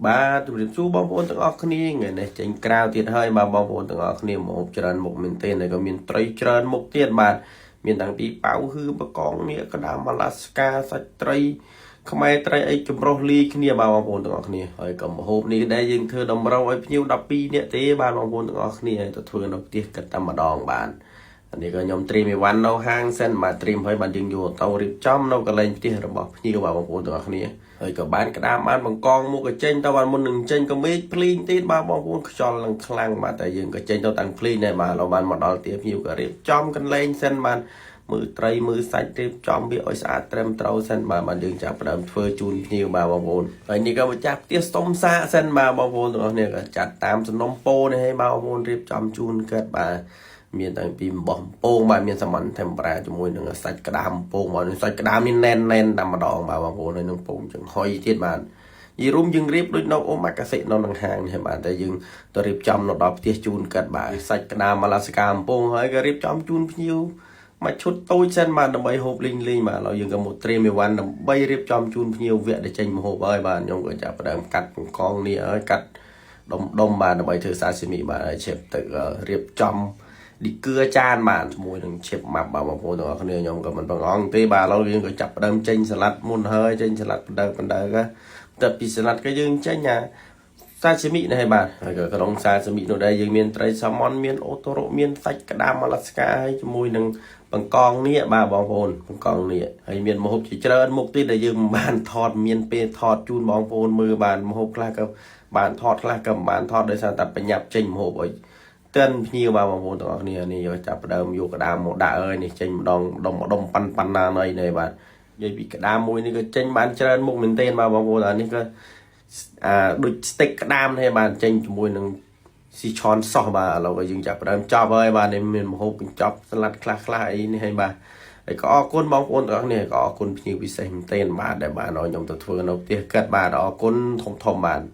បាទជម្រាបសួរបងប្អូនទាំងអស់គ្នាថ្ងៃនេះចេញក្រៅទៀតហើយបាទបងប្អូនទាំងអស់គ្នាមកហូបច្រើនមុខមែនទែនហើយក៏មានត្រីច្រើនមុខទៀតបាទមានតាំងពីប៉ៅហឺបកងនេះក្តាមអាឡាស្កាសាច់ត្រីខ្មែរត្រីអីចម្រុះលាយគ្នាបាទបងប្អូនទាំងអស់គ្នាហើយក៏ម្ហូបនេះដែរយើងធ្វើតម្រូវឲ្យភ្ញៀវ12នាក់ទេបាទបងប្អូនទាំងអស់គ្នាហើយទៅធ្វើនៅផ្ទះគិតតែម្ដងបាទអានេះក៏ខ្ញុំត្រៀមអីវ៉ាន់នៅហាងសិនបាទត្រៀមហើយបាទយើងយកទៅរៀបចំនៅកន្លែងផ្ទះរបស់ភ្ញៀវបាទបងប្អូនទាំងអស់គ្នាហើយក៏បានក្តាមបានបង្កងមកក៏ចេញទៅបានមុននឹងចេញក៏មេឃភ្លៀងទៀតបាទបងប្អូនខ្យល់នឹងខ្លាំងបាទតែយើងក៏ចេញទៅតាំងភ្លៀងដែរបាទឥឡូវបានមកដល់ផ្ទះភ្ញៀវក៏រៀបចំកន្លែងសិនបាទមើលត្រីមើលសាច់រៀបចំវាឲ្យស្អាតត្រឹមត្រូវសិនបាទបាទយើងចាប់ផ្ដើមធ្វើជូនភ្ញៀវបាទបងប្អូនហើយនេះក៏ម្ចាស់ផ្ទះសុំសាកសិនបាទបងប្អូនទាំងអស់គ្នាក៏ចាត់តាមសំណុំពោនេះឲ្យបាទបងប្អូនរៀបចំជូនគាត់បាទមានតាំងពីអំបោះអំពងបាទមានសាម៉ាន់ធម្មតាជាមួយនឹងសាច់ក្តាមអំពងបាទសាច់ក្តាមនេះណែនណែនតែម្ដងបាទបងប្អូនហើយនឹងពងចង្ហុយទៀតបាទយីរុំយើងរៀបដូចនៅអូម៉ាកាសេនៅនឹងហាងនេះបាទតែយើងទៅរៀបចំនៅដល់ផ្ទះជូនគាត់បាទសាច់ក្តាមអាឡាស្កាអំពងហើយក៏រៀបចំជូនភ្ញៀវមួយឈុតតូចសិនបាទដើម្បីហូបលេងលេងបាទឥឡូវយើងក៏មកត្រៀមអីវ៉ាន់ដើម្បីរៀបចំជូនភ្ញៀវវគ្គដែលចេញមកហូបហើយបាទខ្ញុំក៏ចាប់ផ្ដើមកាត់បង្កងនេះហើយកាត់ដុំដុំបាទដើម្បីធ្វើសាស៊ីមីបាទហើយឆេបទៅរៀបចំឌីគឿចានបាទជាមួយនឹងឆេបម៉ាប់បាទបងប្អូនទាំងអស់គ្នាខ្ញុំក៏មិនបង្អង់ទេបាទឥឡូវយើងក៏ចាប់ផ្ដើមចេញសាឡាត់មុនហើយចេញសាឡាត់បណ្ដើបណ្ដើក៏តែពីសាឡាត់ក៏យើងចេញអាសាស៊ីមីនេះហើយបាទហើយក៏ក្នុងសាស៊ីមីនោះដែរយើងមានត្រីសាម៉ុនមានអូតូរ៉ុមានសាច់ក្តាមអាឡាស្កាហើយជាមួយនឹងបង្កងនេះបាទបងប្អូនបង្កងនេះហើយមានម្ហូបជាច្រើនមុខទៀតដែលយើងមិនបានថតមានពេលថតជូនបងប្អូនមើលបាទម្ហូបខ្លះក៏បានថតខ្លះក៏មិនបានថតដោយសារតែប្រញាប់ចេញម្ហូបឲ្យតិនភ្ញៀវបាទបងប្អូនទាំងអស់គ្នានេះយកចាប់ផ្ដើមយកក្តាមមកដាក់អើយនេះចេញម្ដងដុំដុំប៉ាន់ប៉ាន់ណាណីនេះបាទនិយាយពីក្តាមមួយនេះក៏ចេញបានច្រើនមុខមែនទែនបាទបងប្អូនអានេះក៏អាដូច steak ក្តាមនេះបាទចេញជាមួយនឹងស៊ីឆនសោះបាទឥឡូវក៏យើងចាប់ផ្ដើមចប់ហើយបាទនេះមានម្ហូបកញ្ចប់ស្លាត់ខ្លះខ្លះអីនេះហើយបាទហើយក៏អរគុណបងប្អូនទាំងអស់គ្នាក៏អរគុណភ្ញៀវពិសេសមែនទែនបាទដែលបានឲ្យខ្ញុំទៅធ្វើនៅផ្ទះគាត់បាទអរគុណធំធំបាទ។